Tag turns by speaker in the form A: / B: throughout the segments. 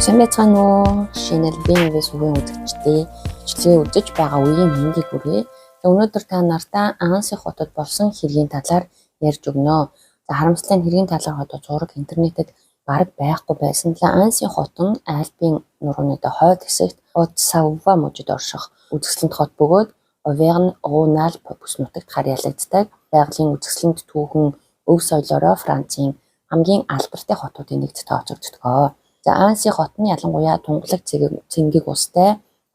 A: Сайн байцгаана уу? Шинэ Альбины сүгийн үзэгчдээ бичлэгээ үзэж байгаа үеийн мэндийг хүргэе. За өнөөдөр та нартаа Анси хотод болсон хэргийн талаар ярьж өгнө. За харамсалтай нь хэргийн талаар одоо зураг интернетэд бараг байхгүй байсан. За Анси хот нь Альпийн нурууны хойд хэсэгт Отсавва мужид орших үзэсгэлэнт хот бөгөөд Оверн Рон-Альп бүс нутагт харьяалагддаг. Байгалийн үзэсгэлэнт түүхэн өв соёлоороо Францын хамгийн алдартай хотуудын нэгт тооцогддог. За Анси хот нь ялангуяа тунгалаг цэнгэг устай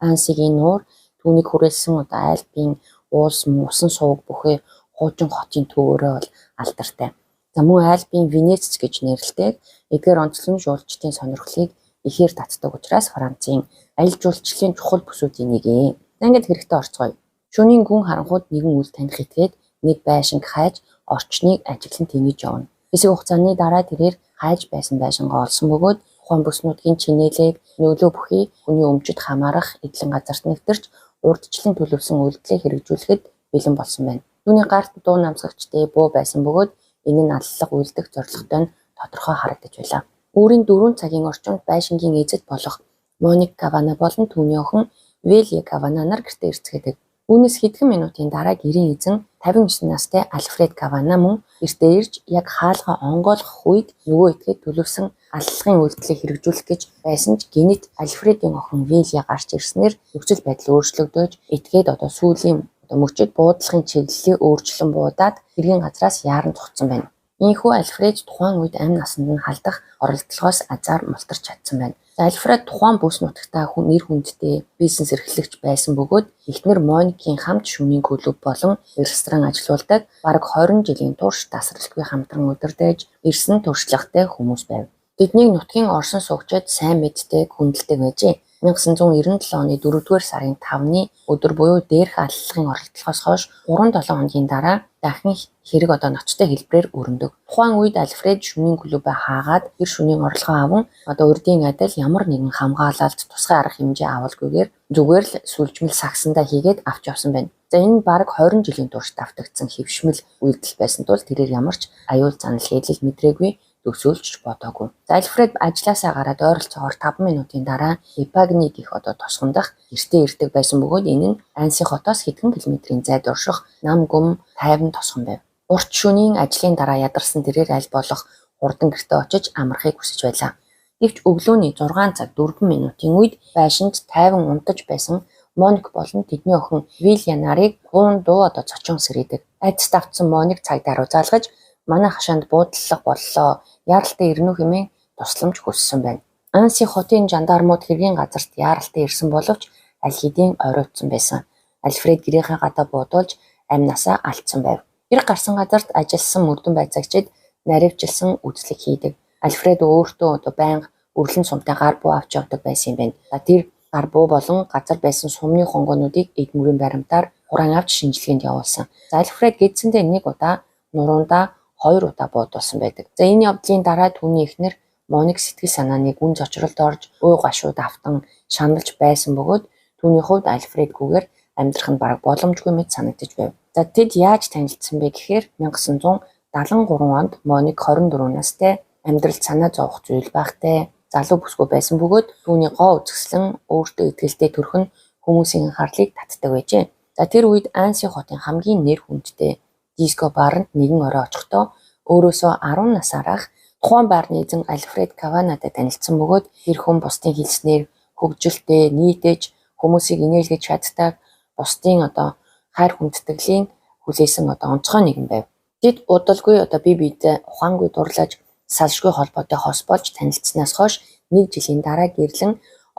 A: Ансигийн нуур, түүнийг хүрээлсэн одоо Альпийн уулс мөн усан суваг бүхий хуучин хотын төвөөрөө бол алдартай. За мөн Альпийн Венец гэж нэрлэдэг. Эдгээр онцлог нь жуулчдын сонирхлыг ихээр татдаг учраас Францын аялал жуулчлалын чухал бүсүүдийн нэг юм. За ингээд хэрэгтэй орцгоё. Шөнийн гүн харанхуйд нэгэн үл таних этгээд нэг байшинг хайж орчныг ажиглан тэнэж явна. Хэсэг хугацааны дараа тэрээр хайж байсан байшингаа олсон бөгөөд тухайн бүс нутгийн чинээлэг, нөлөө бүхий хүний өмчөд хамаарах эдлэн газарт нэвтэрч урьдчилан төлөвлөсөн үйлдэлээ хэрэгжүүлэхэд бэлэн болсон байна. Түүний гарт дуу намсгагчтай буу байсан бөгөөд энэ нь аллах үйлдэх зорилготой нь тодорхой харагдаж байлаа. Үүрийн 4 цагийн орчимд байшингийн эзэд болох Моник Кавана болон түүний охин Велия Кавана нар гэртээ ирцгээдэг. Үүнээс хэдхэн минутын дараа гэрийн эзэн 59 настай Альфред Кавана мөн гэртээ ирж яг хаалгаа онгойлгох үед нөгөө этгээд төлөвлөсөн аллахын үйлдэлийг хэрэгжүүлэх гэж байсан ч гэнэт Альфредийн охин Вилия гарч ирснээр нөхцөл байдал өөрчлөгдөж этгээд одоо сүүлийн одоо мөчид буудлахын чиглэлээ өөрчлөн буудаад хэргийн газраас яаран зугтсан байна. Ийнхүү Альфред тухайн үед амь насанд нь халдах оролдлогоос азаар мултарч чадсан байна. Альфред тухайн бүс нутагтаа нэр хүндтэй бизнес эрхлэгч байсан бөгөөд эхнэр Моникийн хамт шөнийн клуб болон ресторан ажилуулдаг бараг 20 жилийн турш тасралтгүй хамтран удирдаж ирсэн туршлагатай хүмүүс байв. Тэднийг нутгийн орсон суугчид сайн мэддэг, хүндэлдэг байжээ. 1997 оны 4-р сарын 5-ны өдөр буюу дээрх аллахын оролдлогоос хойш 3-7 хоногийн дараа дахин хэрэг одоо ноцтой хэлбэрээр өрнөдөг. Тухайн үед Альфред шөнийн клубээ хаагаад тэр шөнийн орлогоо аван одоо урдын адил ямар нэгэн хамгаалалт тусгай арга хэмжээ авалгүйгээр зүгээр л сүлжмэл сагсандаа хийгээд авч явсан байна. За энэ бараг 20 жилийн турш давтагдсан хэвшмэл үйлдэл байсан тул тэрээр ямар ч аюул занал хийдэл мэдрээгүй, төсөөлж бодоогүй. За Альфред ажлаасаа гараад ойролцоогоор 5 минутын дараа Эпагни гэх одоо тосгон дах гэртээ ирдэг байсан бөгөөд энэ нь Анси хотоос хэдхэн километрийн зайд орших нам гүм тайван тосгон байв. Урт шөнийн ажлын дараа ядарсан тэрээр аль болох хурдан гэртээ очиж амрахыг хүсэж байлаа. Гэвч өглөөний 6 цаг 4 минутын үед байшинд тайван унтаж байсан Моник болон тэдний охин Вилья нарыг хуун дуу одоо цочин сэрээдэг. Айдаст автсан Моник цагдаа руу залгаж манай хашаанд буудлах боллоо. Яаралтай ирнэ үү хэмээн тусламж хүссэн байна. Анси хотын жандармууд хэргийн газарт яаралтай ирсэн боловч аль хэдийн оройтсон байсан. Альфред гэрийнхээ гадаа буудуулж амь насаа алдсан байв. Хэрэг гарсан газарт ажилласан мөрдөн байцаагчид наривчилсан үзлэг хийдэг. Альфред өөртөө одоо байнга өрлөн сумтай гар буу авч явдаг байсан юм байна. За тэр гар буу болон газар байсан сумны хонгоонуудыг эд мөрийн баримтаар хураан авч шинжилгээнд явуулсан. За Альфред гэдсэндээ нэг удаа нурундаа 2 удаа буудуулсан байдаг. За энэ явдлын дараа түүний эхнэр Моник сэтгэл санааны гүн зочролд орж уй гашууд автан шаналж байсан бөгөөд түүний хувьд Альфредгүйгээр амьдрах нь бараг боломжгүй мэт санагдаж байв. За тэд яаж танилцсан бэ гэхээр 1973 онд Моник 24 настай, амьдралд санаа зовох зүйл багтай, залуу бүсгүй байсан бөгөөд түүний гоо үзэсгэлэн, өөртөө итгэлтэй төрх нь хүмүүсийн анхаарлыг татдаг байжээ. За тэр үед Анси хотын хамгийн нэр хүндтэй диско баранд нэгэн орой очихдоо өөрөөсөө 10 насаарах тухайн барны эзэн Альфред Каванатай танилцсан бөгөөд тэр хүн бусдын хэлснээр хөгжилтэй, нийтэж хүмүүсийг инээлгэж чаддаг, бусдын одоо хайр хүндэтгэлийн хүлээсэн одоо онцгой нэгэн байв. Тэд удалгүй одоо бие биедээ ухаангүй дурлаж, салшгүй холбоотой хос болж танилцсанаас хойш нэг жилийн дараа гэрлэн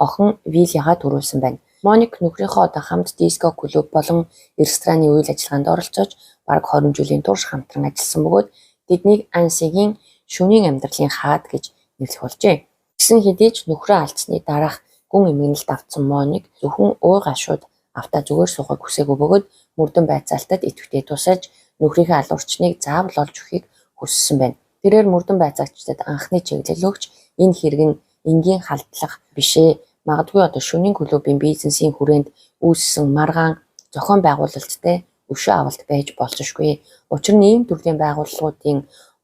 A: охин Вильягаа төрүүлсэн байна. Моник нөхрийнхөө одоо хамт диско клуб болон рестораны үйл ажиллагаанд оролцож бараг 20 жилийн турш хамтран ажилласан бөгөөд тэднийг Ансигийн шөнийн амьдралын хаад гэж нэрлэх болжээ. Тэгсэн хэдий ч нөхрөө алдсны дараах гүн эмгэнэлд автсан Моник зөвхөн уй гашууд автаа зүгээр суухыг хүсээгүй бөгөөд мөрдөн байцаалтад идэвхтэй тусаж нөхрийнхээ алуурчныг заавал олж өгөхийг хүссэн байна. Тэрээр мөрдөн байцаагчдад анхны чиглэл өгч энэ хэрэг нь энгийн халдлага биш ээ. Магадгүй одоо шөнийн клубын бизнесийн хүрээнд үүссэн маргаан зохион байгуулалттай өшөө авалт байж болзошгүй. Учир нь ийм төрлийн байгууллагуудын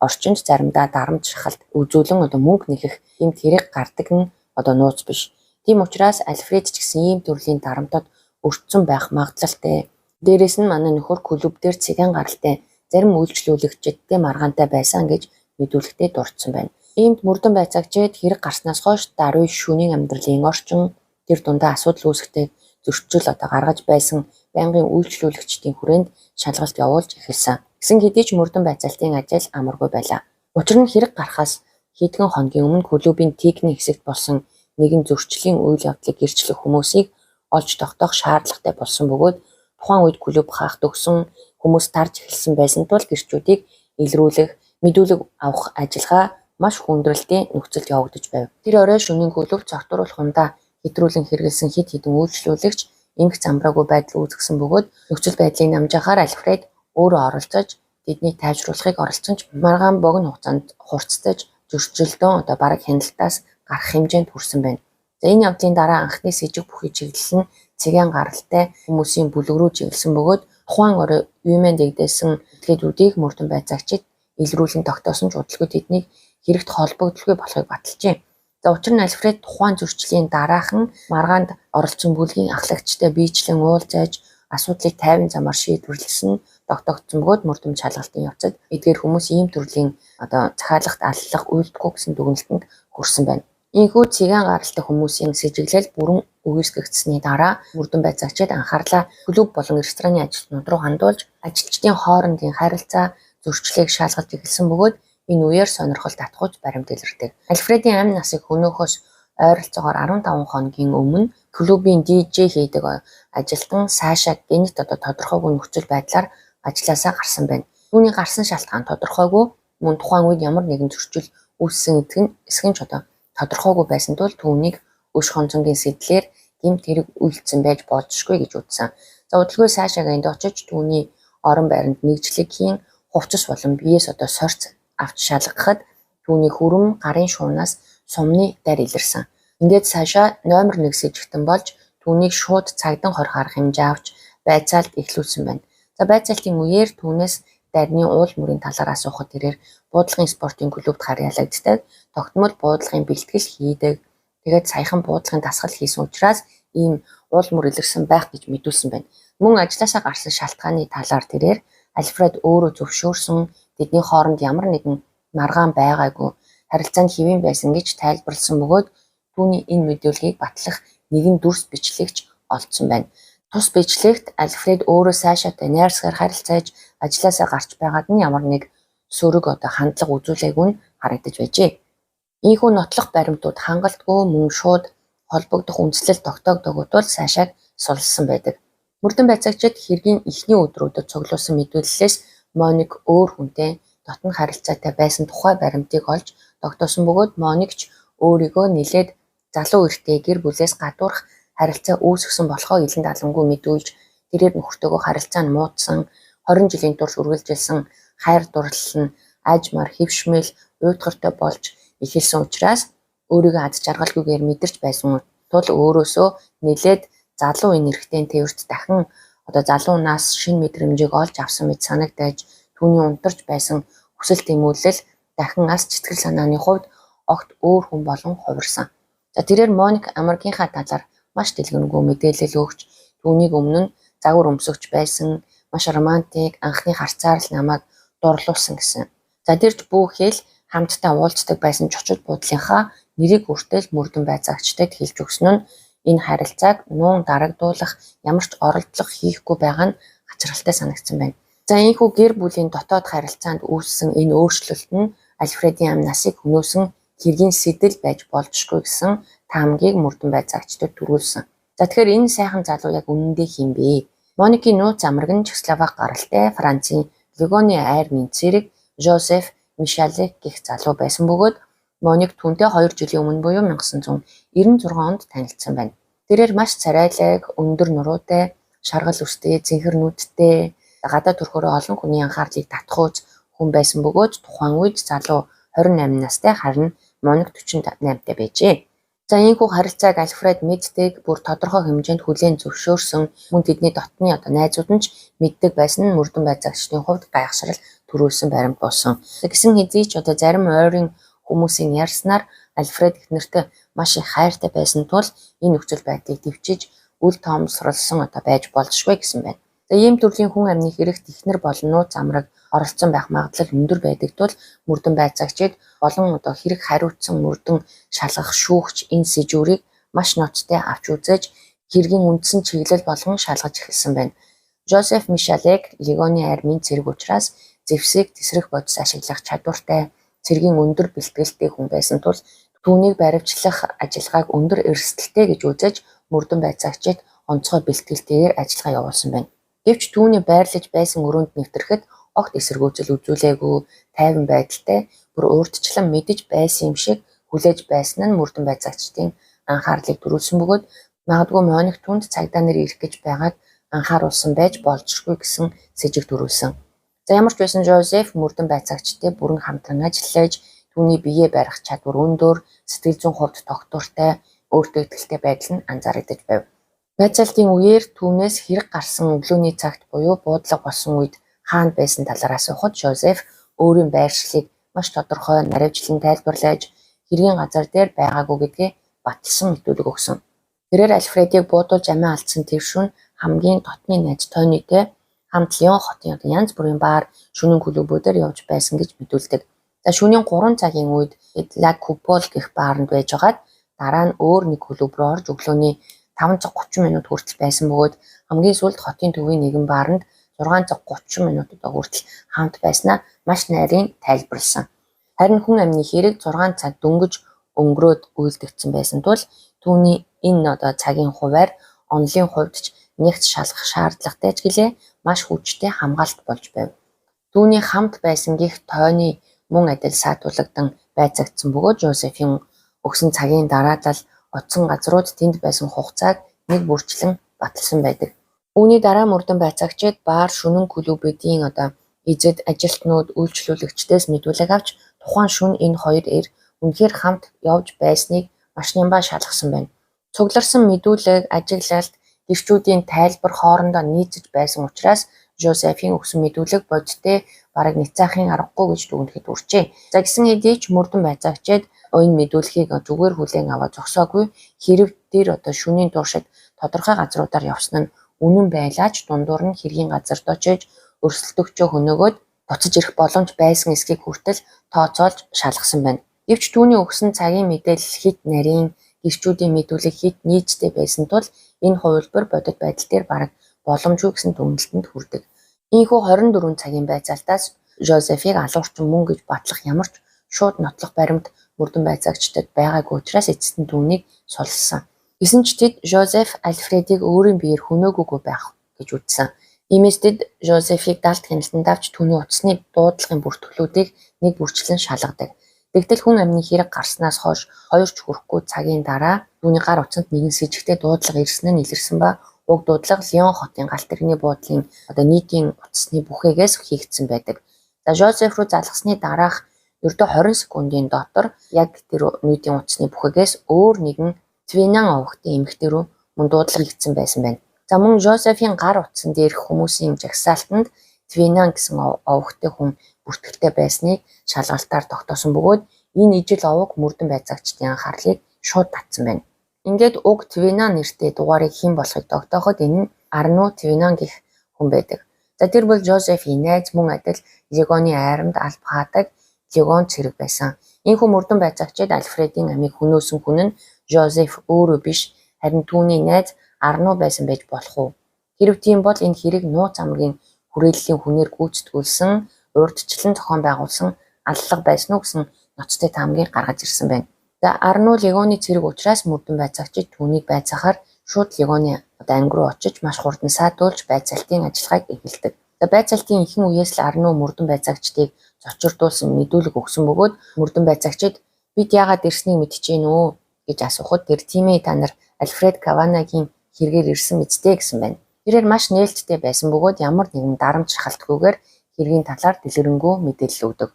A: орчинд заримдаа дарамт шахалт үзүүлэн одоо мөнгө нэхэх гэмт хэрэг гардаг нь одоо нууц биш. Тийм учраас Альфред ч гэсэн ийм төрлийн дарамтад өртсөн байх магадлалтай. Дээрээс нь манай нөхөр клуб дээр цыган гаралтай зарим үйлчлүүлэгчидтэй маргаантай байсан гэж мэдүүлэхдээ дурдсан байна. Иймд мөрдөн байцаагчид хэрэг гарснаас хойш даруй шөнийн амьдралын орчин тэр дундаа асуудал үүсэхдээ зөрчил одоо гаргаж байсан байнгын үйлчлүүлэгчдийн хүрээнд шалгалт явуулж эхэлсэн. Гэсэн хэдий ч мөрдөн байцаалтын ажил амаргүй байлаа. Учир нь хэрэг гарахаас хэдхэн хоногийн өмнө клубын техник хэсэгт болсон нэгэн зөрчлийн үйл явдлыг гэрчлэх хүмүүсийг олж тогтоох шаардлагатай болсон бөгөөд тухайн үед клуб хаах төгсөн хүмүүс тарж эхэлсэн байсан тул гэрчүүдийг илрүүлэх, мэдүүлэг авах ажиллагаа маш хүндрэлтэй нөхцөлд явагдаж байв. Тэр орой шөнийн клуб цогтууруулах хундаа хэтрүүлэн хэрэглэсэн хэд хэдэн үйлчлүүлэгч эмх замбраагүй байдал үүсгэсэн бөгөөд нөхцөл байдлыг намжаахаар Альфред өөрөө оролцож тэднийг тайвшруулахыг оролдсон ч маргаан богино хугацаанд хурцтаж зөрчилдөөн одоо бараг хяналтаас гарах хэмжээнд хүрсэн байна. За энэ явдлын дараа анхны сэжиг бүхий чиглэл нь цыган гаралтай хүмүүсийн бүлэг рүү чиглэсэн бөгөөд тухайн орой Юмэн дэгдээсэн этгээдүүдийг мөрдөн байцаагчид илрүүлэн тогтоосон ч удалгүй тэднийг хэрэгт холбогдолгүй болохыг баталжээ. За учир нь Альфред тухайн зөрчлийн дараахан маргаанд оролцсон бүлгийн ахлагчтай биечлэн уулзаж асуудлыг тайван замаар шийдвэрлэсэн нь тогтоогдсон бөгөөд мөрдөм шалгалтын явцад эдгээр хүмүүс ийм төрлийн одоо захиалгад аллах уйлдаггүй гэсэн дүгнэлтэнд хүрсэн байна. Ийхүү цыган гаралтай хүмүүсийн сэжиглэл бүрэн үгүйсгэгдсэний дараа мөрдөн байцаагчид анхаарлаа клуб болон рестораны ажилтнууд руу хандуулж ажилчдын хоорондын харилцаа зөрчлийг шалгаж эхэлсэн бөгөөд энэ үеэр сонирхол татахуйц баримт илэрдэг. Альфредийн амь насыг хөнөөхөөс ойролцоогоор 15 хоногийн өмнө клубын DJ хийдэг ажилтан Саша гэнэт одоо тодорхойгүй нөхцөл байдлаар ажлаасаа гарсан байна. Түүний гарсан шалтгаан тодорхойгүй, мөн тухайн үед ямар нэгэн зөрчил үүссэн гэдэг нь эсэх нь ч одоо тодорхойгүй байсан тул түүнийг өш хонцонгийн сэдлээр гэмт хэрэг үйлдсэн байж болзошгүй гэж үзсэн. За удалгүй Сашагийн энд очиж түүний орон байранд нэгжлэг хийн хувцас болон биеэс одоо сорьц авч шалгахад түүний хүрэн гарын шуунаас сумны дар илэрсэн. Ингээд Саша номер 1 сэжигтэн болж түүнийг шууд цагдан хорих арга хэмжээ авч байцаалт эхлүүлсэн байна. За байцаалтын үеэр түүнээс дарны уул мөрийн талаар асуухад тэрээр буудлагын спортын клубт харьяалагддаг, тогтмол буудлагын бэлтгэл хийдэг. Тэгээд саяхан буудлагын дасгал хийсэн учраас ийм уул мөр илэрсэн байх гэж мэдүүлсэн байна. Мөн ажлаасаа гарсан шалтгааны талаар тэрээр Альфред өөрөө зөвшөөрсөн, тэдний хооронд ямар нэгэн маргаан байгаагүй, харилцаа нь хэвийн байсан гэж тайлбарласан бөгөөд түүний энэ мэдүүлгийг батлах нэгэн дүрс бичлэгч олдсон байна. Тус бичлэгт Альфред өөрөө Сашатай найрсгаар харилцаж ажлаасаа гарч байгаад нь ямар нэг сөрөг одоо хандлага үзүүлээгүй нь харагдаж байжээ. Ийхүү нотлох баримтууд хангалтгүй мөн шууд холбогдох үндслэл тогтоогдоогүй тул Сашаг суллсан байдаг. Мөрдөн байцаагчид хэргийн эхний өдрүүдэд цуглуулсан мэдүүллээс Моник өөр хүнтэй дотно харилцаатай байсан тухай баримтыг олж тогтоосон бөгөөд Моник ч өөрийгөө нэлээд залуу эртээ гэр бүлээс гадуурх харилцаа үүсгэсэн болохоо илэн далангүй мэдүүлж тэрээр нөхөртөөгөө харилцаа нь муудсан, 20 жилийн турш үргэлжилсэн хайр дурлал нь аажмаар хэвшмэл уйтгартай болж эхэлсэн учраас өөрийгөө аз жаргалгүйгээр мэдэрч байсан тул өөрөөсөө нэлээд залуу энэ эрэгтэйн тээвэрт дахин одоо залуу нас шинэ мэдрэмжийг олж авсан мэт санагдаж түүний унтарч байсан хүсэл тэмүүлэл дахин ас сэтгэл санааны хувьд огт өөр хүн болон хувирсан. За тэрээр Моник амаргийнхаа талаар маш дэлгэрэнгүй мэдээлэл өгч түүнийг өмнө нь загвар өмсөгч байсан, маш романтик, анхны харцаар л намайг дурлуулсан гэсэн. За тэр ч бүхэл хамтдаа уулздаг байсан чочод буудлынхаа нэрийг хүртэл мөрдөн байцаагчдад хэлж өгсөн нь энэ харилцааг нуун дарагдуулах ямар ч оролдлого хийхгүй байгаа нь хачирхалтай санагдсан байна. За ийхүү гэр бүлийн дотоод харилцаанд үүссэн энэ өөрчлөлт нь Альфредийн амь насыг хөнөөсөн хэргийн сэдэл байж болзошгүй гэсэн таамагийг мөрдөн байцаагчдад төрүүлсэн. За тэгэхээр энэ сайхан залуу яг үнэндээ хэн бэ? Моникийн нууц амраг нь Чехословак гаралтай Францын Легоны армийн цэрэг Жозеф Мишалек гэх залуу байсан бөгөөд Моник түүнтэй 2 жилийн өмнө буюу 1996 онд танилцсан байна. Тэрээр маш царайлаг, өндөр нуруутай, шаргал үстэй, цэнхэр нүдтэй, гадаа төрхөөрөө олон хүний анхаарлыг татахуйц хүн байсан бөгөөд тухайн үед залуу 28 настай, харин Моник 48-тай байжээ. За ийхүү харилцааг Альфред мэддэг, бүр тодорхой хэмжээнд хүлээн зөвшөөрсөн, мөн тэдний дотны одоо найзууд нь ч мэддэг байсан нь мөрдөн байцаагчдын хувьд гайхшрал төрүүлсэн баримт болсон. Гэсэн хэдий ч одоо зарим ойрын Хүмүүсийн ярьснаар Альфред эхнэртэй маш их хайртай байсан тул энэ нөхцөл байдлыг төвчиж үл тоомсорлсон одоо байж болзошгүй гэсэн байна. За ийм төрлийн хүн амны хэрэгт эхнэр болон нууц амраг оролцсон байх магадлал өндөр байдаг тул мөрдөн байцаагчид болон одоо хэрэг хариуцсан мөрдөн шалгах шүүгч энэ сэжүүрийг маш ноцтой авч үзэж хэргийн үндсэн чиглэл болгон шалгаж эхэлсэн байна. Жозеф Мишалек Легоны армийн цэрэг учраас зэвсгийг тэсрэх бодис ашиглах чадвартай, цэргийн өндөр бэлтгэлтэй хүн байсан тул түүнийг баривчлах ажиллагааг өндөр эрсдэлтэй гэж үзэж мөрдөн байцаагчид онцгой бэлтгэлтэйгээр ажиллагаа явуулсан байна. Гэвч түүний байрлаж байсан өрөөнд нэвтрэхэд огт эсэргүүцэл үзүүлээгүй, тайван байдалтай бүр урьдчилан мэдэж байсан юм шиг хүлээж байсан нь мөрдөн байцаагчдын анхаарлыг төрүүлсэн бөгөөд магадгүй Моник түүнд цагдаа нар ирэх гэж байгааг анхааруулсан байж болзошгүй гэсэн сэжиг төрүүлсэн. За ямар ч байсан Жозеф мөрдөн байцаагчтай бүрэн хамтран ажиллаж, түүний биеэ барих чадвар өндөр, сэтгэл зүйн хувьд тогтвортой, өөртөө итгэлтэй байдал нь анзаарэгдэж байв. Байцаалтын үеэр түүнээс хэрэг гарсан өглөөний цагт буюу буудлага болсон үед хаана байсан талаар асуухад Жозеф өөрийн байршлыг маш тодорхой наривчлан тайлбарлаж, хэргийн газар дээр байгаагүй гэдгээ баталсан мэдүүлэг өгсөн. Тэрээр Альфредийг буудуулж амиа алдсан тэр шөнө хамгийн дотны найз Тонитой хамт Лион хотын одоо янз бүрийн бар, шөнийн клубүүдээр явж байсан гэж мэдүүлдэг. За шөнийн 3 цагийн үед La Coupole гэх бааранд байжгаад дараа нь өөр нэг клуб руу орж өглөөний 5 цаг 30 минут хүртэл байсан бөгөөд хамгийн сүүлд хотын төвийн нэгэн бааранд 6 цаг 30 минут одоо хүртэл хамт байснаа маш нарийн тайлбарласан. Харин хүн амны хэрэг 6 цаг дөнгөж өнгөрөөд үйлдэгдсэн байсан тул түүний энэ одоо цагийн хуваар онолын хувьд ч нягт шалгах шаардлагатай ч гэлээ маш хүчтэй хамгаалалт болж байв. Түүний хамт байсан гих Тони мөн адил саатуулагдан байцаагдсан бөгөөд Жозефийн өгсөн цагийн дараалал очсон газрууд тэнд байсан хугацааг нэг бүрчлэн баталсан байдаг. Үүний дараа мөрдөн байцаагчид бар, шөнийн клубүүдийн одоо эзэд, ажилтнууд, үйлчлүүлэгчдээс мэдүүлэг авч тухайн шөнө энэ хоёр эр үнэхээр хамт явж байсныг маш нямбай шалгасан байна. Цугларсан мэдүүлэг, ажиглалт, гэрчүүдийн тайлбар хоорондоо нийцэж байсан учраас Жозефийн өгсөн мэдүүлэг бодиттой бараг няцаахын аргагүй гэж дүгнэхэд хүрчээ. За гэсэн хэдий ч мөрдөн байцаагчид энэ мэдүүлгийг зүгээр хүлээн аваад зогсоогүй, хэрв дээр одоо шөнийн туршид тодорхой газруудаар явсан нь үнэн байлаа ч дундуур нь хэргийн газарт очиж өрсөлдөгчөө хөнөөгөөд буцаж ирэх боломж байсан эсэхийг хүртэл тооцоолж шалгасан байна. Гэвч түүний өгсөн цагийн мэдээлэл хэд нарийн, гэрчүүдийн мэдүүлэг хэд нийцтэй байсан тул энэ хувилбар бодит байдал дээр бараг боломжгүй гэсэн дүгнэлтэнд хүрдэг. Ийнхүү 24 цагийн байцаалтаас Жозефийг алуурчин мөн гэж батлах ямар ч шууд нотлох баримт мөрдөн байцаагчдад байгаагүй учраас эцэст нь түүнийг суллсан. Гэсэн ч тэд Жозеф Альфредийг өөрийн биеэр хөнөөгүйгүй байх гэж үзсэн. Иймээс тэд Жозефийг далд хяналтанд авч түүний утасны дуудлагын бүртгэлүүдийг нэг бүрчлэн шалгадаг. Тэгтэл хүн амны хэрэг гарснаас хойш хоёр ч хүрэхгүй цагийн дараа түүний гар утсанд нэгэн сэжигтэй дуудлага ирсэн нь илэрсэн ба уг дуудлага Лион хотын галт тэрэгний буудлын одоо нийтийн утасны бүхээгээс хийгдсэн байдаг. За Жозеф руу залгасны дараах ердөө 20 секундын дотор яг тэр нийтийн утасны бүхээгээс өөр нэгэн Твинан овогтой эмэгтэй рүү мөн дуудлага хийгдсэн байсан байна. За мөн Жозефийн гар утсан дээрх хүмүүсийн жагсаалтанд Твинан гэсэн овогтой хүн бүртгэлтэй байсныг шалгалтаар тогтоосон бөгөөд энэ ижил овог мөрдөн байцаагчдын анхаарлыг шууд татсан байна. Ингээд уг Твинан нэртэй дугаарыг хэн болохыг тогтооход энэ нь Арно Твинан гэх хүн байдаг. За тэр бол Жозефийн найз мөн адил Легоны айрамд алба хаадаг Легон цэрэг байсан. Энэхүү мөрдөн байцаагчид Альфредийн амийг хөнөөсөн хүн нь Жозеф өөрөө биш, харин түүний найз Арно байсан байж болох уу? Хэрэв тийм бол энэ хэрэг нууц амргийн хүрээллийн хүнээр гүйцэтгүүлсэн, урьдчилан зохион байгуулсан аллага байсан уу гэсэн ноцтой таамагийг гаргаж ирсэн байна. За Арно Легоны цэрэг учраас мөрдөн байцаагчид түүнийг байцаахаар шууд Легоны одоо анги руу очиж маш хурдан саатуулж байцаалтын ажиллагааг эхэлдэг. За байцаалтын ихэнх үеэс л Арно мөрдөн байцаагчдыг цочирдуулсан мэдүүлэг өгсөн бөгөөд мөрдөн байцаагчид бид яагаад ирснийг мэдэж гин үү гэж асуухад тэр тийм ээ та нар Альфред Каванагийн хэрэгээр ирсэн биз дээ гэсэн байна. Тэрээр маш нээлттэй байсан бөгөөд ямар нэгэн дарамт шахалтгүйгээр хэргийн талаар дэлгэрэнгүй мэдээлэл өгдөг.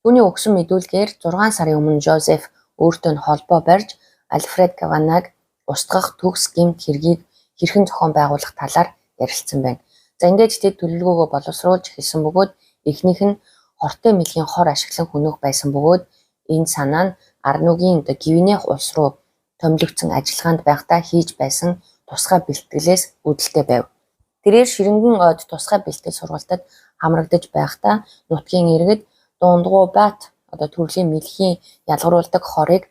A: Түүний өгсөн мэдүүлгээр 6 сарын өмнө Жозеф өөртөө нь холбоо барьж Альфред Каванаг устгах төгс гэмт хэргийг хэрхэн зохион байгуулах талаар ярилцсан байна. За ингээд тэд төлөвлөгөөгөө боловсруулж эхэлсэн бөгөөд эхнийх нь хортой мэлгийн хор ашиглан хөнөөх байсан бөгөөд Энэ санаа нь Арнугийн одоо Гвинех улс руу томилогдсон ажиллагаанд байхдаа хийж байсан тусгай бэлтгэлээс үүдэлтэй байв. Тэрээр Ширэнгэн ойд тусгай бэлтгэл сургалтад хамрагдаж байхдаа нутгийн иргэд Дундгуубат одоо төрлийн мэлхийн ялгаруулдаг хорыг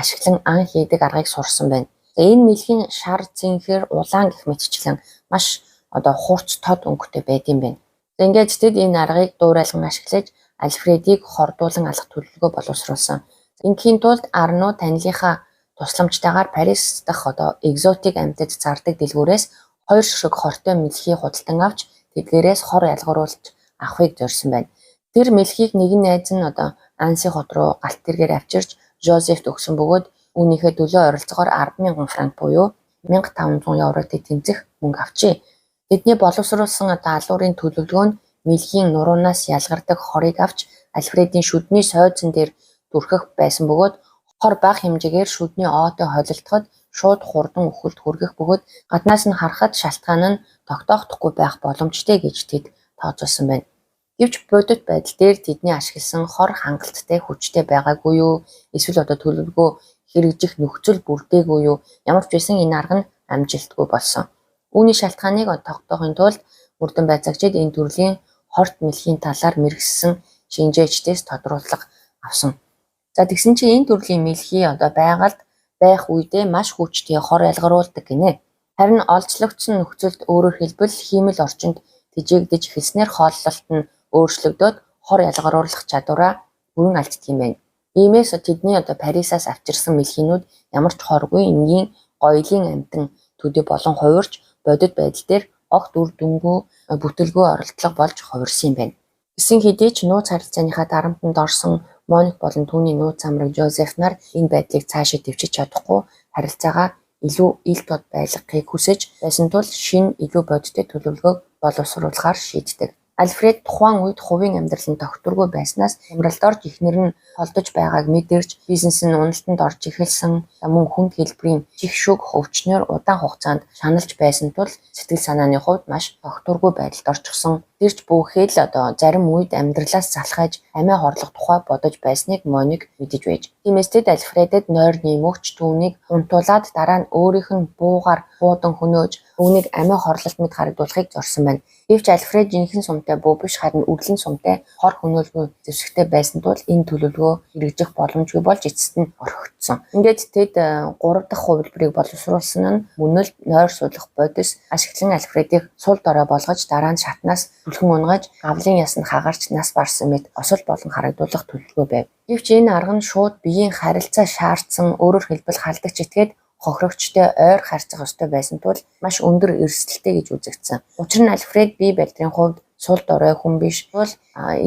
A: ашиглан ан хийдэг аргыг сурсан байна. За энэ мэлхийн шар, цэнхэр, улаан гэх мэтчлэн маш одоо хурц тод өнгөтэй байдаг юм байна. За ингээд тэд энэ аргыг дуурайлан ашиглаж Альфредийг хордуулан алах төлөвлөгөө боловсруулсан. Ингийн тулд Арно танилынхаа тусламжтайгаар Парис дахь одоо экзотик амьтад зардаг дэлгүүрээс 2 ширхэг хортой мэлхий худалдан авч тэдгээрээс хор ялгаруулж авахыг зорьсон байна. Тэр мэлхийг нэгэн найз нь одоо Анси хот руу галт тэргээр авчирч Жозефт өгсөн бөгөөд үүнийхээ төлөө ойролцоогоор 10,000 франк буюу 1500 евротой тэнцэх мөнгө авчээ. Тэдний боловсруулсан одоо алуурын төлөвлөгөө нь мэлхийн нуруунаас ялгардаг хорыг авч Альфредийн шүдний сойдсон дээр түрхэх байсан бөгөөд хор бага хэмжээгээр шүдний оотой холилдоход шууд хурдан үхэлд хүргэх бөгөөд гаднаас нь харахад шалтгаан нь тогтоохдохгүй байх боломжтой гэж тэд тооцоолсон байна. Гэвч бодит байдал дээр тэдний ашигласан хор хангалттай хүчтэй байгаагүй юу? Эсвэл одоо төлөвлөгөө хэрэгжих нөхцөл бүрдээгүй юу? Ямар ч байсан энэ арга нь амжилтгүй болсон. Үүний шалтгааныг тогтоохын тулд мөрдөн байцаагчид энэ төрлийн хорт мэлхийн талаар мэргэссэн шинжээчдээс тодруулга авсан. За тэгсэн чинь энэ төрлийн мэлхий одоо байгальд байх үедээ маш хүчтэй хор ялгаруулдаг гинэ. Харин олзлогдсон нөхцөлд өөрөөр хэлбэл хиймэл орчинд тэжээгдэж эхэлснээр хооллолт нь өөрчлөгдөөд хор ялгаруулах чадвараа бүрэн алддаг юм байна. Иймээс тэдний одоо Парисаас авчирсан мэлхийнүүд ямар ч хоргүй энгийн гоёлын амьтан төдий болон хувирч бодит байдал дээр огт үр дүнгүй бүтэлгүй оролдлого болж хувирсан юм байна. Гэсэн хэдий ч нууц харилцааныхаа дарамтанд орсон Моник болон түүний нууц самраг Жозеф нар энэ байдлыг цаашид дэвшиж чадахгүй харилцаагаа илүү ил тод байлгахыг хүсэж байсан тул шинэ илүү бодиттой төлөвлөгөөг боловсруулахаар шийддэг. Альфред тухайн үед хувийн амьдрал нь тогтворгүй байснаас хямралд орж эхнэр нь холдож байгааг мэдэрч бизнес нь уналтанд орж эхэлсэн мөн хүнд хэлбэрийн чихшүүг хөвчнөөр удаан хугацаанд шаналж байсан тул сэтгэл санааны хувьд маш тогтворгүй байдалд орчихсон. Тэр ч бүхэл одоо зарим үед амьдралаас залхаж амиа хорлох тухай бодож байсныг Моник мэдэж байж. Тиймээс тэд Альфредэд нойр нэмэгч түүнийг унтуулад дараа нь өөрийнх нь буугаар буудан хөнөөж үүнийг амиа хорлолт мэт харагдуулахыг зорьсон байна. Гэвч Альфред жинхэнэ сумтай буу биш харин үрлэн сумтай хор хөнөөлгүй зэвсэгтэй байсан тул энэ төлөвлөгөө хэрэгжих боломжгүй болж эцэст нь орхигдсон. Ингээд тэд 3 дахь хувилбарыг боловсруулсан нь мөн л нойр суулгах бодис ашиглан Альфредийг сул дорой болгож дараа нь шатнаас түлхэн унгаж гавлын ясанд хагарч нас барсан мэт осол болон харагдуулах төлөвлөгөө байв. Гэвч энэ арга нь шууд биеийн харилцаа шаардсан, өөрөөр хэлбэл халдагч этгээд хохирогчтой ойр харьцах ёстой байсан тул маш өндөр эрсдэлтэй гэж үзэгдсэн. Учир нь Альфред бие балдрын хувьд сул дорой хүн биш тул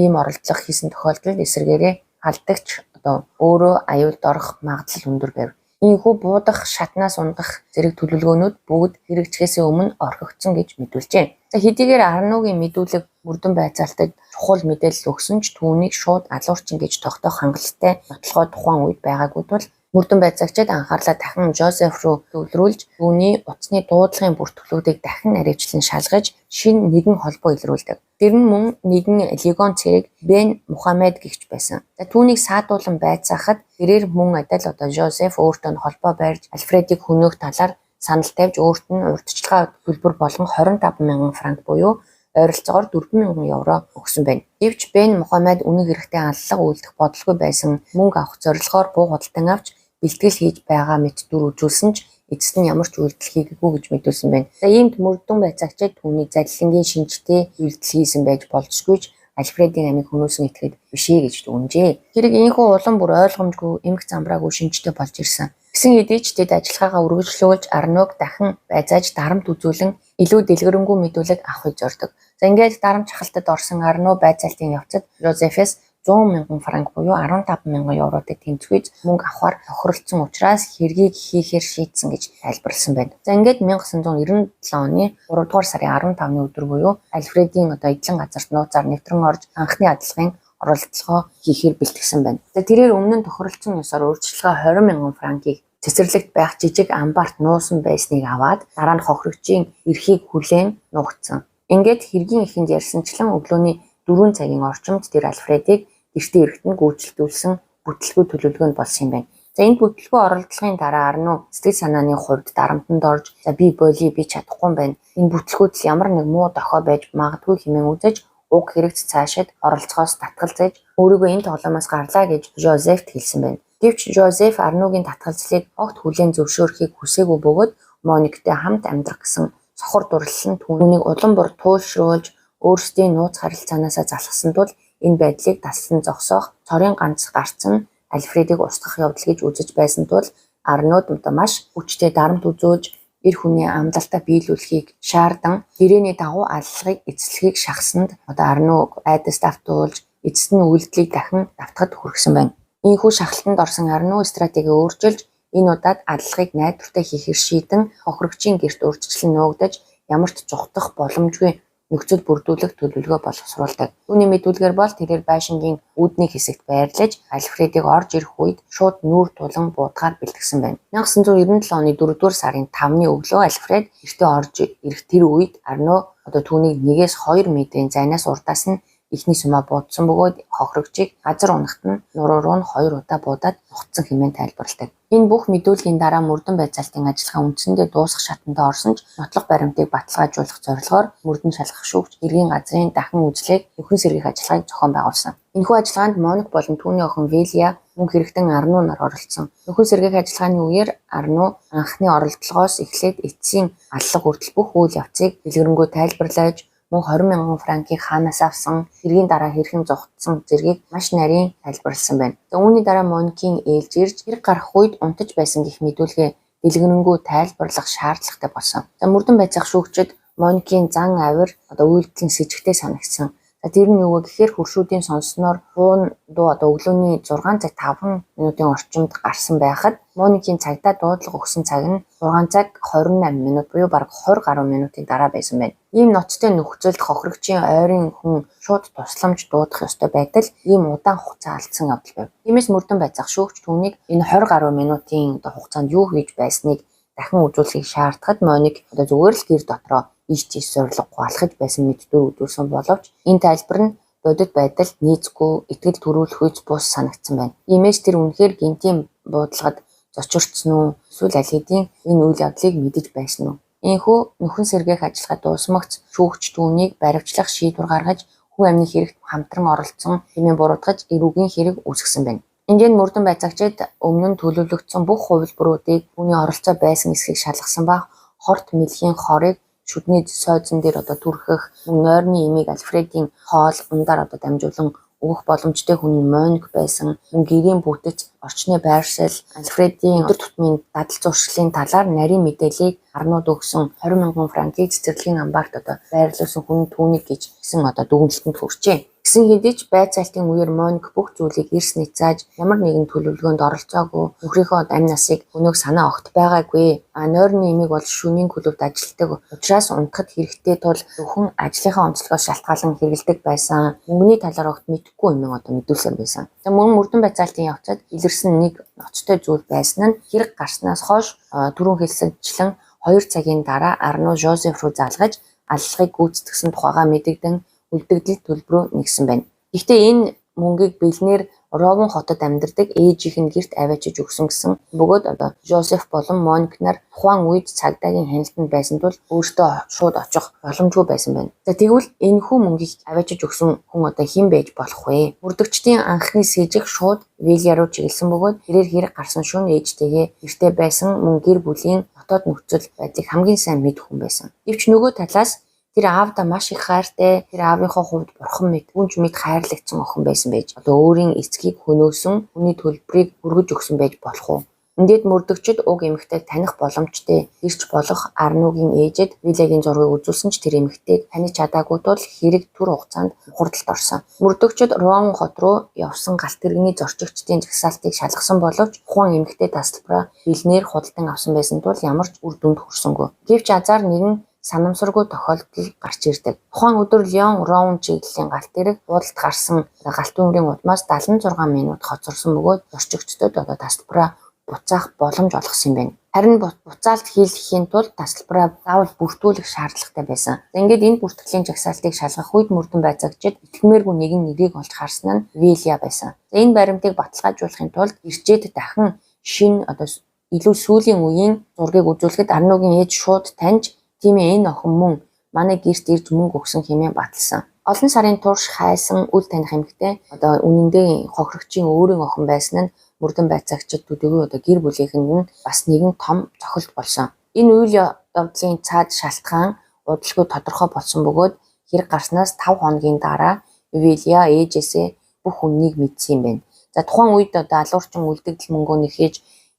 A: ийм оролдлого хийсэн тохиолдолд эсрэгээрээ халдагч одоо өөрөө аюулд орох магадлал өндөр байв. Ийхүү буудах, шатнаас унгах зэрэг төлөвлөгөөнүүд бүгд хэрэгжихээс өмнө орхигдсон гэж мэдүүлжээ. За хэдийгээр Арнугийн мэдүүлэг мөрдөн байцаалтад чухал мэдээлэл өгсөн ч түүнийг шууд алуурчин гэж тогтоох хангалттай нотлохоо тухайн үед байгаагүй тул мөрдөн байцаагчид анхаарлаа дахин Жозеф руу төвлөрүүлж түүний утасны дуудлагын бүртгэлүүдийг дахин наривчлан шалгаж шинэ нэгэн холбоо илрүүлдэг. Тэр нь мөн нэгэн легон цэрэг Бен Мухаммед гэгч байсан. За түүнийг саадуулан байцаахад тэрээр мөн адил одоо Жозеф өөртөө нь холбоо барьж Альфредийг хөнөөх талаар санал тавьж өөрт нь урьдчилгаа төлбөр болгон 25,000 франк буюу ойролцоогоор 4,000 евро өгсөн байна. Гэвч Бен Мухаммед үнэн хэрэгтээ аллага үйлдэх бодолгүй байсан мөнгө авах зорилгоор буу худалдан авч бэлтгэл хийж байгаа мэт дүр үзүүлсэн ч эцэст нь ямар ч үйлдэл хийгээгүй гэж мэдүүлсэн байна. За иймд мөрдөн байцаагчид түүнийг залилангийн шинжтэй үйлдэл хийсэн байж болзошгүй ч Альфредийн амийг хөнөөсөн этгээд биш ээ гэж дүгнжээ. Хэрэг ийхүү улам бүр ойлгомжгүй эмх замбраагүй шинжтэй болж ирсэн. Гэсэн хэдий ч тэд ажиллагаагаа үргэлжлүүлж Арнуг дахин байцааж дарамт үзүүлэн илүү дэлгэрэнгүй мэдүүлэг авахыг зордог. За ингээд дарамт шахалтад орсон Арну байцаалтын явцад Жозефээс 100,000 франк буюу 15,000 евротой тэнцвэрж мөнгө авахар тохиролцсон учраас хэргийг хийхээр шийдсэн гэж тайлбарласан байна. За ингээд 1997 оны 3 дугаар сарын 15-ны өдөр буюу Альфредийн одоо эдлэн газарт нууцаар нэвтрэн орж анхны адилгын оролдлогоо хийхээр бэлтгэсэн байна. За тэрээр өмнө нь тохиролцсон ёсоор урьдчилгаа 20,000 франкийг цэцэрлэгт байх жижиг амбарт нуусан байсныг аваад дараа нь хохирогчийн эрхийг хүлээн нуугдсан. Ингээд хэргийн эхэнд ярьсанчлан өглөөний 4 цагийн орчимд тэр Альфредийг гэртээ ирэхэд нь гүйцэлдүүлсэн бүтлгүй төлөвлөгөөнд болсон юм байна. За энэ бүтлгүй оролдлогын дараа Арно сэтгэл санааны хувьд дарамтанд орж за би боли би чадахгүй юм байна. Энэ бүтлгүүд л ямар нэг муу дохио байж магадгүй хэмээн үзэж уг хэрэгц цаашид оролцохоос татгалзаж өөрийгөө энэ тоглоомоос гарлаа гэж Жозефт хэлсэн байна. Гэвч Жозеф Арнугийн татгалзлыг огт хүлээн зөвшөөрөхийг хүсээгүй бөгөөд Мониктэй хамт амьдрах гэсэн сохор дурлал нь түүнийг улам бүр туйлшруулж өөрсдийн нууц харилцаанаасаа залхсан тул энэ байдлыг таслан зогсоох цорын ганц гарц нь Альфредийг устгах явдал гэж үзэж байсан тул Арнод маш хүчтэй дарамт үзүүлж эр хүний амлалтаа биелүүлэхийг шаардан гэрээний дагуу аллагыг эцэслэхийг шахсанд одоо Арног айдаст автуулж эцэст нь үйлдэлийг дахин давтахад хүргэсэн байна. Ийхүү шахалтанд орсон Арно стратегийг өөрчилж энэ удаад аллагыг найдвартай хийхээр шийдэн хохирогчийн гэрт урьдчилан нуугдаж ямар ч зугтах боломжгүй нөхцөл бүрдүүлэх төлөвлөгөө боловсруулдаг. Түүний мэдүүлгээр бол тэрээр байшингийн үүдний хэсэгт байрлаж Альфредийг орж ирэх үед шууд нүүр тулан буудахаар бэлтгэсэн байна. 1997 оны 4-р сарын 5-ны өглөө Альфред гэртээ орж ирэх тэр үед Арно одоо түүнийг 1-2 метрийн зайнаас урдаас нь эхний сумаа буудсан бөгөөд хохирогчийг газар унахад нь нуруу руу нь 2 удаа буудаад нухацсан хэмээн тайлбарладаг. Энэ бүх мэдүүлгийн дараа мөрдөн байцаалтын ажиллагаа үндсэндээ дуусах шатанд орсон ч нотлох баримтыг баталгаажуулах зорилгоор мөрдөн шалгах шүүгч хэргийн газрын дахин үзлэг нөхөн сэргээх ажиллагааг зохион байгуулсан. Энэхүү ажиллагаанд Моник болон түүний охин Велия мөн хэрэгтэн Арну нар оролцсон. Нөхөн сэргээх ажиллагааны үеэр Арну анхны оролдлогоос эхлээд эцсийн аллага хүртэл бүх үйл явцыг дэлгэрэнгүй тайлбарлаж мөн 20 мянган франкийг хаанаас авсан, хэргийн дараа хэрхэн зугтсан зэргийг маш нарийн тайлбарласан байна. За үүний дараа Моникийн ээлж ирж хэрэг гарах үед унтаж байсан гэх мэдүүлгээ дэлгэрэнгүй тайлбарлах шаардлагатай болсон. За мөрдөн байцаах шүүгчид Моникийн зан авир одоо үйлдэл нь сэжигтэй санагдсан. За тэр нь юу вэ гэхээр хөршүүдийн сонссноор буун дуу одоо өглөөний 6 цаг 5 минутын орчимд гарсан байхад Моникийн цагдаа дуудлага өгсөн цаг нь 6 цаг 28 минут буюу бараг 20 гаруй минутын дараа байсан байна. Ийм ноцтой нөхцөлд хохирогчийн ойрын хүн шууд тусламж дуудах ёстой байтал ийм удаан хугацаа алдсан явдал байв. Тиймээс мөрдөн байцаах шүүгч түүнийг энэ 20 гаруй минутын одоо хугацаанд юу хийж байсныг дахин үзүүлэхийг шаардахад Моник одоо зүгээр л гэр дотроо ийш тийш зорилгогүй алхаж байсан мэт дүр үзүүлсэн боловч энэ тайлбар нь бодит байдалд нийцгүй, итгэл төрүүлэхүйц бус санагдсан байна. Иймээс тэр үнэхээр гэнтийн буудлагад зочирдсон уу эсвэл аль хэдийн энэ үйл явдлыг мэдэж байсан уу? Ийхүү нөхөн сэргээх ажиллагаа дуусмагц шүүгч түүнийг баривчлах шийдвэр гаргаж хүн амны хэрэгт хамтран оролцсон хэмээн буруутгаж эрүүгийн хэрэг үүсгэсэн байна. Энд мөрдөн байцаагчид өмнө нь төлөвлөгдсөн бүх хувилбаруудыг түүний оролцоо байсан эсхийг шалгасан ба хорт мэлхийн хорыг шүдний сойзон дээр одоо түрхэх, мөн нойрны имийг Альфредийн хоол ундаар одоо дамжуулан өгөх боломжтой хүн нь Моник байсан. Мөн гэрийн бүтэц, орчны байршил, Альфредийн өдөр тутмын дадал зуршлын талаар нарийн мэдээллийг Арнууд өгсөн 20 мянган франкийг цэцэрлэгийн амбарт одоо байрлуулсан хүн түүнийг гэж гэсэн одоо дүгнэлтэнд хүрчээ. Гэсэн хэдий ч байцаалтын үеэр Моник бүх зүйлийг эрс няцааж ямар нэгэн төлөвлөгөөнд оролцоогүй, нөхрийнхөө амь насыг өнөөх санаа огт байгаагүй. А нойрны имийг бол шөнийн клубт ажилладаг учраас унтахад хэрэгтэй тул зөвхөн ажлынхаа онцлогоос шалтгаалan хэрэглэдэг байсан. Мөнгөний талаар огт мэдэхгүй юм одоо мэдүүлсээр байсан. За мөн мөрдөн байцаалтын явцад илэрсэн нэг ноцтой зүйл байсан нь хэрэг гарснаас хойш түрүүн хэлсэнчлэн 2 цагийн дараа Арно Жозеф руу залгаж аллагыг гүйцэтгсэн тухайгаа мэдэгдэн үлдэгдэл төлбөрөө нэгсэн байна. Гэхдээ энэ мөнгийг бэлнээр Ровен хотод амьдардаг ээжийнх нь гэрт аваачиж өгсөн гэсэн бөгөөд одоо Жозеф болон Моник нар тухайн үед цагдаагийн хяналтанд байсан тул өөртөө шууд очих боломжгүй байсан байна. За тэгвэл энэхүү мөнгийг аваачиж өгсөн хүн одоо хэн байж болох вэ? Мөрдөгчдийн анхны сэжиг шууд Вилия руу чиглэсэн бөгөөд тэрээр хэрэг гарсан шөнө ээжтэйгээ гэртээ байсан мөн гэр бүлийн дотоод нөхцөл байдлыг хамгийн сайн мэдэх хүн байсан. Гэвч нөгөө талаас тэр аавдаа маш их хайртай, тэр аавынхаа хувьд бурхан мэд, гүнж мэд хайрлагдсан охин байсан байж одоо өөрийн эцгийг хөнөөсөн, хүний төлбөрийг хүргэж өгсөн байж болох уу? Ингээд мөрдөгчид уг эмэгтэйг таних боломжтой ирч болох Арнугийн ээжэд Вилягийн зургийг үзүүлсэн ч тэр эмэгтэйг таних чадаагүй тул хэрэг түр хугацаанд хурдалд орсон. Мөрдөгчид Руан хот руу явсан галт тэрэгний зорчигчдын жагсаалтыг шалгасан боловч тухайн эмэгтэй тасалбараа бэлнээр худалдан авсан байсан тул ямар ч үр дүнд хүрсэнгүй. Гэвч азар нэгэн санамсаргүй тохиолдол гарч ирдэг. Тухайн өдөр Леон Роун чиглэлийн галт тэрэг буудалд гарсан галт үүмрийн удмаас 76 минут хоцорсон бөгөөд зорчигчдод одоо тасалбараа буцаах боломж олгосон юм байна. Харин буцаалт хийлгэхийн тулд тасалбараа заавал бүртгүүлэх шаардлагатай байсан. Ингээд энэ бүртгэлийн жагсаалтыг шалгах үед мөрдөн байцаагчид итгэмээргүй нэгэн нэрийг олж харсан нь Вилия байсан. Энэ баримтыг баталгаажуулахын тулд ирчээд дахин шинэ одоо илүү сүүлийн үеийн зургийг үзүүлэхэд Арнугийн ээж шууд таньж, тийм ээ, энэ охин мөн манай гэрт ирж мөнгө өгсөн хэмээн баталсан. Олон сарын турш хайсан үл таних эмэгтэй одоо үнэндээ хохирогчийн өөрийн охин байсан нь мөрдөн байцаагчид төдийгүй одоо гэр бүлийнхэнд нь бас нэгэн том цохилт болсон. Энэ үйл явдлын цаад шалтгаан удалгүй тодорхой болсон бөгөөд хэрэг гарснаас 5 хоногийн дараа Вилия ээжээсээ бүх үнэнийг мэдсэн юм байна. За, тухайн үед одоо алуурчин үлдэгдэл мөнгөө нэхэж,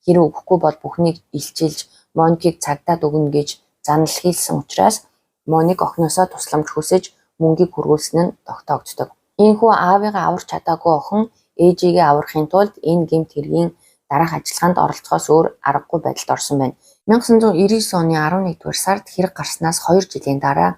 A: хэрэг өгөхгүй бол бүхнийг илчилж, Моникийг цагдаад өгнө гэж занал хийлсэн учраас Моник охиноосоо тусламж хүсэж мөнгийг хүргүүлсэн нь тогтоогддог. Ийнхүү аавыгаа аварч чадаагүй охин ээжийгээ аврахын тулд энэ гэмт хэргийн дараах ажиллагаанд оролцохоос өөр аргагүй байдалд орсон байна. 1999 оны 11-р сард хэрэг гарснаас 2 жилийн дараа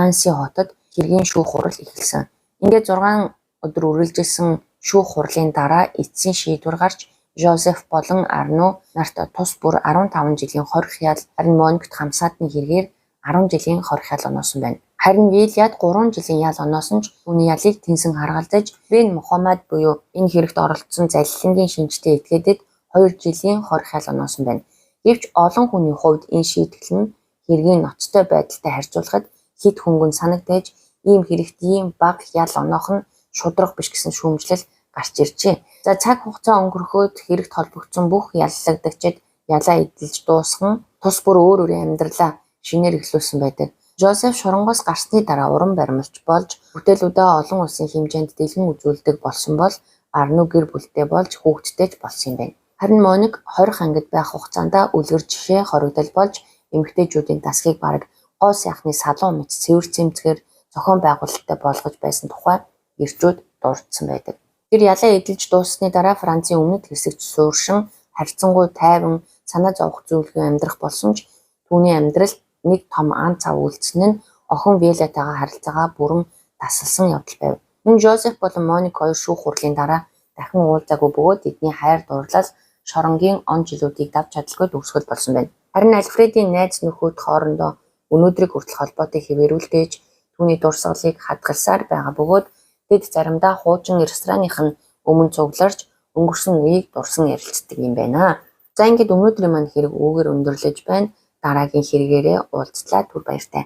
A: Анси хотод хэргийн шүүх хурал эхэлсэн. Ингээд 6 өдөр үргэлжилсэн шүүх хурлын дараа эцсийн шийдвэр гарч, Жозеф болон Арну нарт тус бүр 15 жилийн хорих ял, харин Моникт хамсаатны хэрэгээр 10 жилийн хорих ял оноосон байна. Харин Вилияд 3 жилийн ял оноосон ч түүний ялыг тэнсэн харгалзаж, Бен Мухаммад буюу энэ хэрэгт оролцсон залилангийн шинжтэй этгээдэд 2 жилийн хорих ял оноосон байна. Гэвч олон хүний хувьд энэ шийтгэл нь хэргийн ноцтой байдалтай харьцуулахад хэт хөнгөн санагдаж, ийм хэрэгт ийм бага ял оноох нь шударга биш гэсэн шүүмжлэл гарч иржээ. За, цаг хугацаа өнгөрөхөд хэрэгт холбогдсон бүх яллагдагчид ялаа эдэлж дуусган тус бүр өөр өөрийн амьдралаа шинээр эхлүүлсэн байдаг. Жозеф шоронгоос гарсны дараа уран баримлч болж бүтээлүүдээ олон улсын хэмжээнд дэлгэн үзүүлдэг болсон бол Арну гэр бүлтэй болж хүүхэдтэй ч болсон юм байна. Харин Моник 20 ангид байх хугацаанд үлгэр жишээ хоригдол болж, эмэгтэйчүүдийн дасгийг бараг гоо сайхны салон мэт цэвэр цэмцгээр зохион байгуулалттай болгож байсан тухай эрчүүд дурдсан байдаг. Тэр ялаа эдэлж дууссаны дараа Францын өмнөд хэсэгт сууршин харьцангуй тайван, санаа зовох зүйлгүй амьдрах болсон ч түүний амьдралд нэг том ан цав үлдсэн нь охин Виолетагаа харилцаагаа бүрэн тасалсан явдал байв. Мөн Жозеф болон Моник хоёр шүүх хурлын дараа дахин уулзаагүй бөгөөд эдний хайр дурлал шоронгийн он жилүүдийг давж чадалгүй төгсгөл болсон байна. Харин Альфредийн найз нөхөд хоорондоо өнөөдрийг хүртэл холбоотыг хэвээрүүлдэж, түүний дурсгалыг хадгалсаар байгаа бөгөөд тэд заримдаа хуучин рестораных нь өмнө цугларч өнгөрсөн үеийг дурсан ярилцдаг юм байна. За, ингээд өнөөдрийн маань хэрэг үүгээр өндөрлөж байна. Дараагийн хэрэгээрээ уулзлаа, түр баяртай.